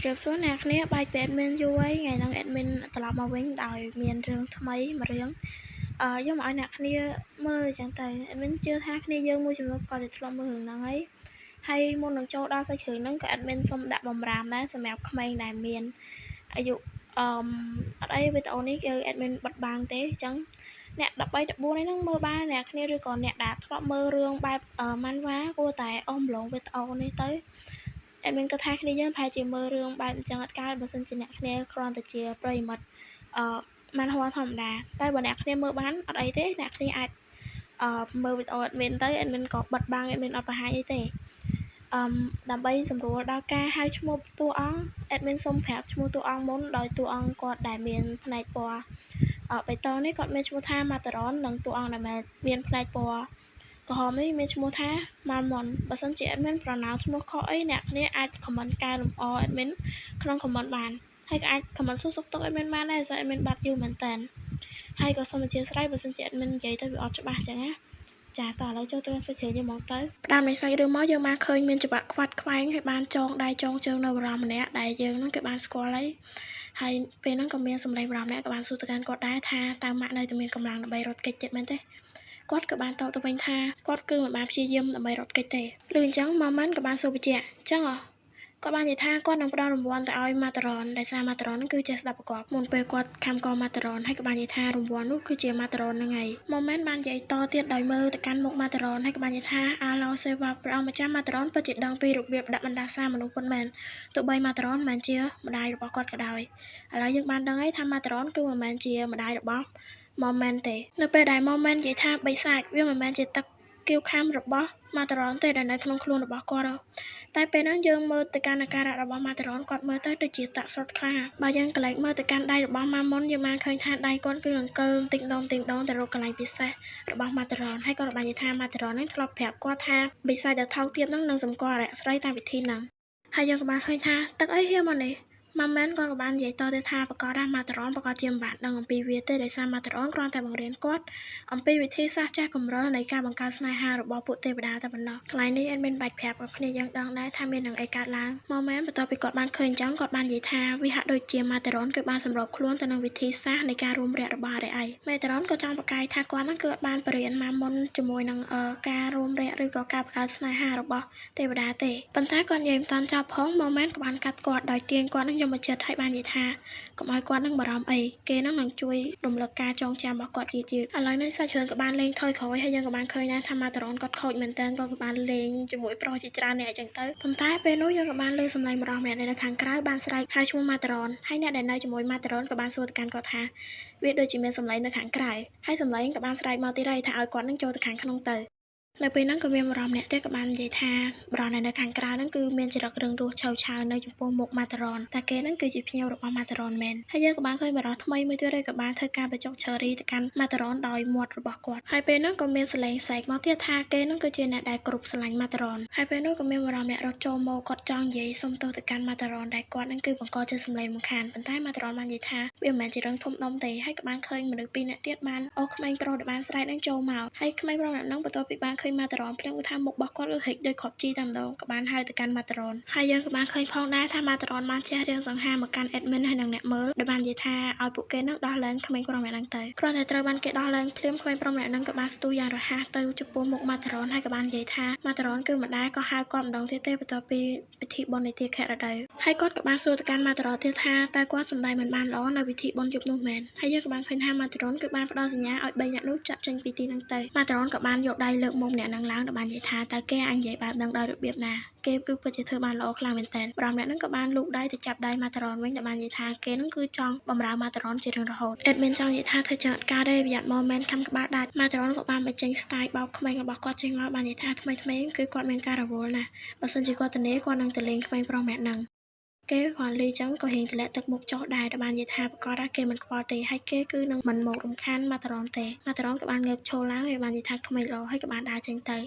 ជម្រាបសួរអ្នកគ្នាបាយពេល admin យូរហើយថ្ងៃហ្នឹង admin ត្រឡប់មកវិញដោយមានរឿងថ្មីមួយរឿងយកមកឲ្យអ្នកគ្នាមើលអញ្ចឹងទៅ admin ជឿថាគ្នាយើងមួយចំនួនក៏จะធ្លាប់មើលរឿងហ្នឹងហើយហើយមុននឹងចូលដល់សាច់រឿងហ្នឹងក៏ admin សូមដាក់បំរាមដែរសម្រាប់ក្មេងដែលមានអាយុអត់អីវីដេអូនេះគឺ admin បិទបាំងទេអញ្ចឹងអ្នក13 14នេះហ្នឹងមើលបានអ្នកគ្នាឬក៏អ្នកដែលធ្លាប់មើលរឿងបែបម៉ាន់វ៉ាគួរតែអស់ម្លងវីដេអូនេះទៅ admin គិតថាគ្នាយើងប្រហែលជាមើលរឿងបែបអញ្ចឹងអត់កើតបើសិនជាអ្នកគ្នាគ្រាន់តែជាប្រិយមិត្តម៉ាន់ហួរធម្មតាតែបើអ្នកគ្នាមើលបានអត់អីទេអ្នកគ្នាអាចមើលវីដេអូ admin ទៅ admin ក៏បិទបាំង admin អត់បង្ហាញអីទេដើម្បីសម្រួលដល់ការហៅឈ្មោះតួអង្គ admin សូមប្រាប់ឈ្មោះតួអង្គមុនដោយតួអង្គគាត់ដែលមានផ្នែកពណ៌បៃតងនេះគាត់មានឈ្មោះថាម៉ាតារ៉ននិងតួអង្គដែលមានផ្នែកពណ៌ក្រហមនេះមានឈ្មោះថាម៉ាល់មុនបើសិនជា admin ប្រណៅឈ្មោះខុសអីអ្នកគ្នាអាច comment កែលម្អ admin ក្នុង comment បានហើយក៏អាច comment សួរសុខទុក្ខ admin បានដែរដោយសារ admin បាត់យូរមែនតើហើយក៏សូមអធិស្ឋានបើសិនជា admin និយាយទៅវាអត់ច្បាស់ចឹងណាចាតោះឥឡូវចូលទៅសាច់រឿងយើងហ្មងទៅផ្ដើមនៃសាច់រឿងមកយើងបានឃើញមានច្បាក់ខ្វាត់ខ្វែងហើយបានចងដៃចងជើងនៅបរិមម្នាក់ដែលយើងហ្នឹងគឺបានស្គាល់ហើយហើយពេលហ្នឹងក៏មានសម្លេងបរិមម្នាក់ក៏បានសួរទៅកាន់គាត់ដែរថាតើម៉ាក់នៅតែមានកម្លាំងដើម្បីរត់គេចទៀតមែនទេគាត់ក៏បានតបទៅវិញថាគាត់គឺមិនបានព្យាយាមដើម្បីរត់គេចទេឬអញ្ចឹងម៉ាម៉ាន់ក៏បានសួរបញ្ជាក់អញ្ចឹងហ៎គាត់បាននិយាយថាគាត់នឹងផ្ដល់រង្វាន់ទៅឲ្យម៉ាតារ៉នដោយសារម៉ាតារ៉នគឺចេះស្ដាប់ប្រកបមុនពេលគាត់ខំកម៉ាតារ៉នហើយក៏បាននិយាយថារង្វាន់នោះគឺជាម៉ាតារ៉នហ្នឹងហើយម៉ូមែនបាននិយាយតទៀតដោយមើលទៅកាន់មុខម៉ាតារ៉នហើយក៏បាននិយាយថាអាឡោសេវ៉ាព្រះអង្គម្ចាស់ម៉ាតារ៉នពិតជាដឹងពីរបៀបដាក់បណ្ដាសាមនុស្សពិតមែនទោះបីម៉ាតារ៉នមិនមែនជាម្ដាយរបស់គាត់ក៏ដោយឥឡូវយើងបានដឹងហើយថាម៉ាតារ៉នគឺមិនមែនជាម្ដាយរបស់ម៉ូមែនទេនៅពេលដែលម៉ូមែននិយាយថាបិសាចវាមិនមែនជាទឹកគៀវខាំរបស់ម៉ាតារ៉នទេដែលនៅក្នុងខ្លួនរបស់គាត់តែពេលហ្នឹងយើងមើលទៅកាន់អាការៈរបស់ម៉ាតារ៉នគាត់មើលទៅដូចជាតាក់ស្លុតខ្លាំងបើយើងកលែកមើលទៅកាន់ដៃរបស់ម៉ាមុនយើងបានឃើញថាដៃគាត់គឺអង្គលបន្តិចម្ដងបន្តិចម្ដងទៅរកកន្លែងពិសេសរបស់ម៉ាតារ៉នហើយគាត់បាននិយាយថាម៉ាតារ៉នហ្នឹងធ្លាប់ប្រាប់គាត់ថាបិសាចដ៏ថោកទាបហ្នឹងនឹងសម្គាល់អរិយស្រីតាមវិធីហ្នឹងហើយយើងក៏បានឃើញថាទឹកអីហៀមកនេះម៉ាមែនគាត់ក៏បាននិយាយតទៅថាប្រកាសថាម៉ាតារ៉នប្រកាសជាមិនបានដឹងអំពីវាទេដោយសារម៉ាតារ៉នគ្រាន់តែបង្រៀនគាត់អំពីវិធីសាស្ត្រចាស់កម្រិលនៃការបង្កើតស្នេហារបស់ពួកទេវតាតែប៉ុណ្ណោះកន្លែងនេះ admin បាច់ប្រាប់ឲ្យគ្នាយើងដឹងដែរថាមាននឹងអីកើតឡើងម៉ាមែនបន្ទាប់ពីគាត់បានឃើញអញ្ចឹងគាត់បាននិយាយថាវាហាក់ដូចជាម៉ាតារ៉នគឺបានសម្របខ្លួនទៅនឹងវិធីសាស្ត្រនៃការរួមរយៈរបស់អរិយឯងម៉ាតារ៉នក៏ចង់ប្រកែកថាគាត់ហ្នឹងគឺអត់បានបរៀនម៉ាមុនជាមួយនឹងការរួមរយៈឬក៏ការបង្កើតស្នេហារបស់ទេវតាទេប៉ុន្តែគាត់និយាយមិនតាន់ចប់ផងម៉ាមែនក៏បានកាត់គាត់ដោយទាញគាត់នឹងយកមកចិត្តឲ្យបាននិយាយថាកុំឲ្យគាត់នឹងបារម្ភអីគេនឹងនឹងជួយរំលឹកការចងចាំរបស់គាត់យឺតយឺតឥឡូវនេះសាច់រឿងក៏បានលេងថយក្រោយហើយយើងក៏បានឃើញដែរថាម៉ាតារ៉នគាត់ខូចមែនតើគាត់ក៏បានលេងជាមួយប្រុសជាច្រើនអ្នកអញ្ចឹងទៅប៉ុន្តែពេលនោះយើងក៏បានលើសម្លេងម្ដងម្នាក់នៅខាងក្រៅបានស្រែកហៅឈ្មោះម៉ាតារ៉នហើយអ្នកដែលនៅជាមួយម៉ាតារ៉នក៏បានសួរទៅកាន់គាត់ថាវាដូចជាមានសម្លេងនៅខាងក្រៅហើយសម្លេងក៏បានស្រែកមកទៀតហើយថាឲ្យគាត់នឹងចូលទៅខាងក្នុងទៅនៅពេលហ្នឹងក៏មានបរិមម្នាក់ទៀតក៏បាននិយាយថាបរិមនៅខាងក្រៅហ្នឹងគឺមានចរិតរឹងរូសឆៅឆាវនៅចំពោះមុខម៉ាតារ៉នតែគេហ្នឹងគឺជាភ្ញៀវរបស់ម៉ាតារ៉នមែនហើយយើងក៏បានឃើញបរិមថ្មីមួយទៀតក៏បានធ្វើការបញ្ចុកឆឺរីទៅកាន់ម៉ាតារ៉នដោយមាត់របស់គាត់ហើយពេលហ្នឹងក៏មានសលេងស្រែកមកទៀតថាគេហ្នឹងគឺជាអ្នកដែលគ្រប់ស្រឡាញ់ម៉ាតារ៉នហើយពេលនោះក៏មានបរិមអ្នករត់ចូលមកគាត់ចង់និយាយសុំទោសទៅកាន់ម៉ាតារ៉នដែលគាត់ហ្នឹងគឺបង្កជាសម្លេងរំខានប៉ុន្តែម៉ាតារ៉នបាននិយាយថាវាមិនមែនជារឿងធំដុំទេហើយក៏បានឃើញមនុស្សពីរនាក់ទៀតបានអូសក្មេងប្រុសដែលបានស្រែកហ្នឹងចូលមកហើយក្មេងប្រុសម្នាក់ហ្នឹងបន្ទាប់ពីបានឃើញម៉ាតារ៉នភ្លាមគឺថាមុខរបស់គាត់គឺហិចដូចគ្រាប់ជីតែម្ដងក៏បានហៅទៅកាន់ម៉ាតារ៉នហើយយើងក៏បានឃើញផងដែរថាម៉ាតារ៉នបានជះរាងសង្ហាមកកាន់ admin ហើយនិងអ្នកមើលដែលបាននិយាយថាឲ្យពួកគេនឹងដោះលែងក្មេងប្រុសម្នាក់ហ្នឹងទៅគ្រាន់តែត្រូវបានគេដោះលែងភ្លាមក្មេងប្រុសម្នាក់ហ្នឹងក៏បានស្ទុះយ៉ាងរហ័សទៅចំពោះមុខម៉ាតារ៉នហើយក៏បាននិយាយថាម៉ាតារ៉នគឺមិនដែលក៏ហៅគាត់ម្ដងទៀតទេបន្ទាប់ពីពិធីបុណ្យនៃទាខរដូវហើយគាត់ក៏បានសួរទៅកាន់ម៉ាតារ៉នទៀតថាតើគាត់សម្ដែងមិនបានល្អនៅពិធីបុណ្យយប់នោះមែនហើយយើងក៏បានឃើញថាម៉ាតារ៉នគឺបានផ្ដល់សញ្ញាឲ្យ3នាក់នោះចាក់ចេញពីទីហ្នឹងទៅម៉ាតារ៉នក៏បានយកដៃលើកមុខម្នាក់ហ្នឹងឡើងដល់បាននិយាយថាតើគេអាចនិយាយបែបហ្នឹងដោយរបៀបណាគេគឺពិតជាធ្វើបានល្អខ្លាំងមែនតើប្រាំអ្នកហ្នឹងក៏បានលូកដៃទៅចាប់ដៃម៉ាតារ៉នវិញដែលបាននិយាយថាគេហ្នឹងគឺចង់បំរើម៉ាតារ៉នជារៀងរហូត admin ចង់និយាយថាធ្វើចឹងអត់កើតទេប្រយ័ត្នម៉ូមែនខំក្បាលដាច់ម៉ាតារ៉នក៏បានបញ្ចេញ style បោកក្មេងរបស់គាត់ចេញមកបាននិយាយថាថ្មីថ្មីគឺគាត់មានការរវល់ណាស់បើសិនជាគាត់ទៅនេះគាត់នឹងទៅលេងក្មេងប្រុសម្នាក់ហ្នឹងគេគ្រាន់លឺចឹងក៏រៀងទម្លាក់ទឹកមុខចុះដែរដែលបាននិយាយថាប្រកាសថាគេមិនខ្វល់ទេហើយគេគឺនឹងមិនមករំខានម៉ាតារ៉នទេម៉ាតារ៉នក៏បានងើបឈរឡើងហើយបាននិយាយថាក្មេងល្អហើយក៏បានដើរចេញទៅ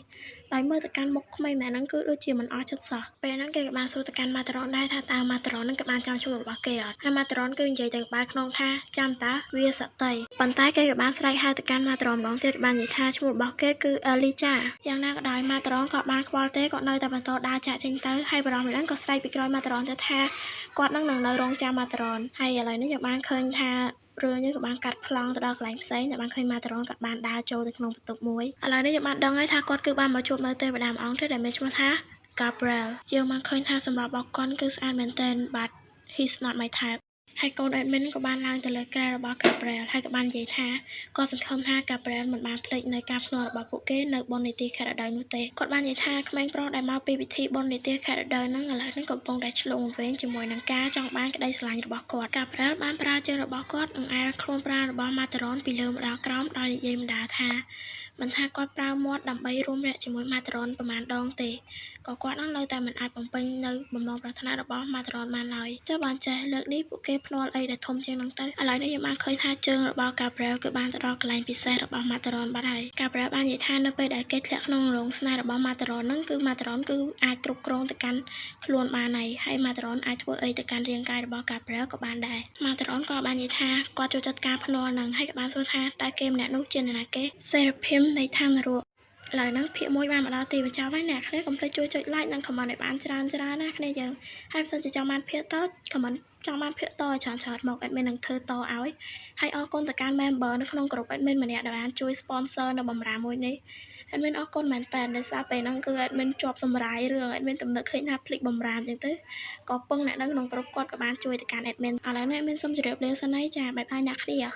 ដោយមើលទៅកាន់មុខក្មេងម្នាក់ហ្នឹងគឺដូចជាមិនអស់ចិត្តសោះពេលហ្នឹងគេក៏បានសួរទៅកាន់ម៉ាតារ៉នដែរថាតើម៉ាតារ៉នហ្នឹងក៏បានចាំឈ្មោះរបស់គេអត់ហើយម៉ាតារ៉នគឺនិយាយទាំងក្បាលខ្នងថាចាំតើវាសតី ប៉ុន្តែគេក៏បានស្រែកហៅទៅកាន់ម៉ាតារ៉នម្ដងទៀតបាននិយាយថាឈ្មោះរបស់គេគឺអេលីចាយ៉ាងណាក៏ដោយម៉ាតារ៉នក៏បានខ្វល់ទេគាត់នៅតែបន្តដើរចាកចេញទៅហើយបរិសម្នាក់ហ្នឹងក៏ស្រែកពីក្រោយម៉ាតារ៉នទៅថាគាត់នឹងនៅរងចាំម៉ាតារ៉នហើយឥឡូវនេះយើងបានឃើញថារឿងយើងក៏បានកាត់ប្លង់ទៅដល់កន្លែងផ្សេងតែបានឃើញម៉ាតារ៉នគាត់បានដើរចូលទៅក្នុងបន្ទប់មួយឥឡូវនេះយើងបានដឹងហើយថាគាត់គឺបានមកជួបនៅទេវតាមួយអង្គទៀតដែលមានឈ្មោះថា Gabriel យើងបានឃើញថាសម្រាប់របស់គាត់គឺស្អាតមែនទែន but he's not my type ហើយកូន admin ក៏បានឡើងទៅលើគ្រែរបស់ Gabriel ហើយក៏បាននិយាយថាគាត់សង្ឃឹមថា Gabriel មិនបានភ្លេចនៅការភ្នាល់របស់ពួកគេនៅបុណ្យនីតិខែរដូវនោះទេគាត់បាននិយាយថាក្មេងប្រុសដែលមកពីពិធីបុណ្យនីតិខែរដូវហ្នឹងឥឡូវនេះកំពុងតែឆ្លងវែងជាមួយនឹងការចង់បានក្តីស្រឡាញ់របស់គាត់ Gabriel បានប្រើជើងរបស់គាត់អង្អែលខ្លួនប្រាណរបស់ Materon ពីលើមកដល់ក្រោមដោយនិយាយមិនដាថាមិនថាគាត់ប្រើមាត់ដើម្បីរួមរយៈជាមួយម៉ាតារ៉នប្រមាណដងទេក៏គាត់នឹងនៅតែមិនអាចបំពេញនៅបំណងប្រាថ្នារបស់ម៉ាតារ៉នបានឡើយចុះបានចេះលើកនេះពួកគេភ្នាល់អីដែលធំជាងនឹងទៅឥឡូវនេះយើងបានឃើញថាជើងរបស់ Gabriel គឺបានទៅដល់កន្លែងពិសេសរបស់ម៉ាតារ៉នបាត់ហើយ Gabriel បាននិយាយថានៅពេលដែលគេធ្លាក់ក្នុងរោងស្នេហ៍របស់ម៉ាតារ៉នហ្នឹងគឺម៉ាតារ៉នគឺអាចគ្រប់គ្រងទៅកាន់ខ្លួនបានហើយហើយម៉ាតារ៉នអាចធ្វើអីទៅកាន់រាងកាយរបស់ Gabriel ក៏បានដែរម៉ាតារ៉នក៏បាននិយាយថាគាត់ចូលចិត្តការភ្នាល់ហ្នឹងហើយក៏បានសួរថាតើគេម្នាក់នោះជានរណាគេសេរីភាពនៃឋាននរកឥឡូវហ្នឹងភាគ1បានមកដល់ទីបញ្ចប់ហើយអ្នកគ្នាកុំភ្លេចជួយចុច like និង comment ឲ្យបានច្រើនច្រើនណាគ្នាយើងហើយបើសិនជាចង់បានភាគត comment ចង់បានភាគតឲ្យច្រើនច្រើនមក admin នឹងធ្វើតឲ្យហើយអរគុណទៅកាន់ member នៅក្នុងក្រុម admin ម្នាក់ដែលបានជួយ sponsor នៅបំរាមមួយនេះ admin អរគុណមែនតើដោយសារពេលហ្នឹងគឺ admin ជាប់សម្រាយរឿង admin ទំនឹកឃើញថាភ្លេចបំរាមអញ្ចឹងទៅក៏ពឹងអ្នកនៅក្នុងក្រុមគាត់ក៏បានជួយទៅកាន់ admin ឥឡូវនេះ admin សូមជម្រាបលាសិនហើយចាបាយបាយអ្នកគ្នា។